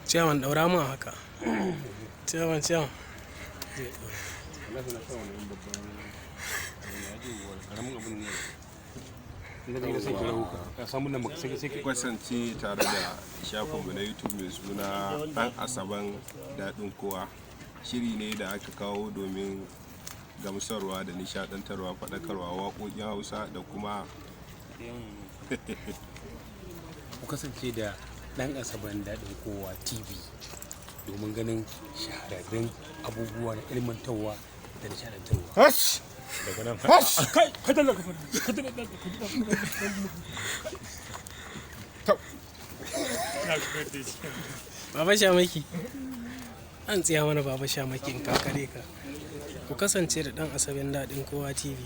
Ciyaman, daura mun haka. Ciyaman, ciyaman. Wallahi na sa wani babban karamin abin ne. Na ga sai kira ka. Ka samu nan sai sai Kasance tare da shafinmu na YouTube mai suna Ɗan Asaban Daɗin Kowa. Shiri ne da aka kawo domin gamsarwa da nishaɗantarwa, faɗakarwa, waƙoƙin Hausa da kuma Ku kasance da Ɗan Asaban Daɗin Kowa TV domin ganin shahararrun abubuwa na ilmantarwa da nishaɗantarwa. Daga nan kai ka dalla ka ka dalla ka dalla. Baba Shamaki. An tsiya mana Baba Shamaki in kakare ka. Ku kasance da Ɗan Asaben Daɗin Kowa TV.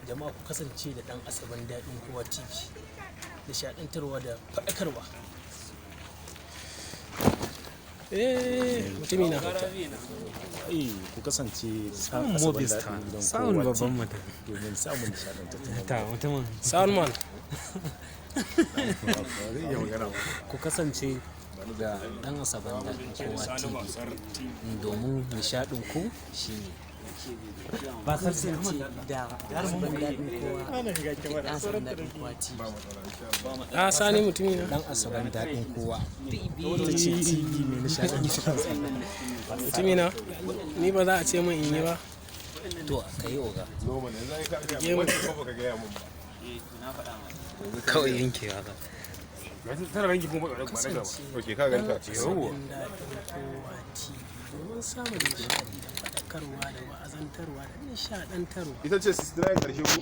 Jama'a, ku kasance da Ɗan Asaben Daɗin Kowa TV, nishaɗantarwa da faɗakarwa. Eh, mutumina. Eh, ku kasance da Ɗan Sound Asaban Mobistar. Daɗin Gidan Sound Kowa babban TV mutum. domin samun nishaɗantattun Ta mutumin. Soundman. Ku kasance da Ɗan Asaben Daɗin Kowa TV domin nishaɗin ku shine Ba kasance da Asaben Daɗin Kowa, Ɗan Asaben Daɗin Kowa TV. Ah, Sani, mutumina. Ɗan Asaban Daɗin Kowa ita ce TV mai nishaɗantarwa. Mutumina. Ni ba za a ce min in yi ba. To, ka yi, oga. Noma ne zai ka Rike mu. ko baka gaya mun ba. Kawai yankewa za. Tana ranki kuma ba ba daga ba. Ok, ka ganta. Yawwa. Daɗin Kowa TV domin samun nishaɗi da faɗakarwa da wa'azantarwa da nishaɗantarwa. Ita ce 69 karshe ko?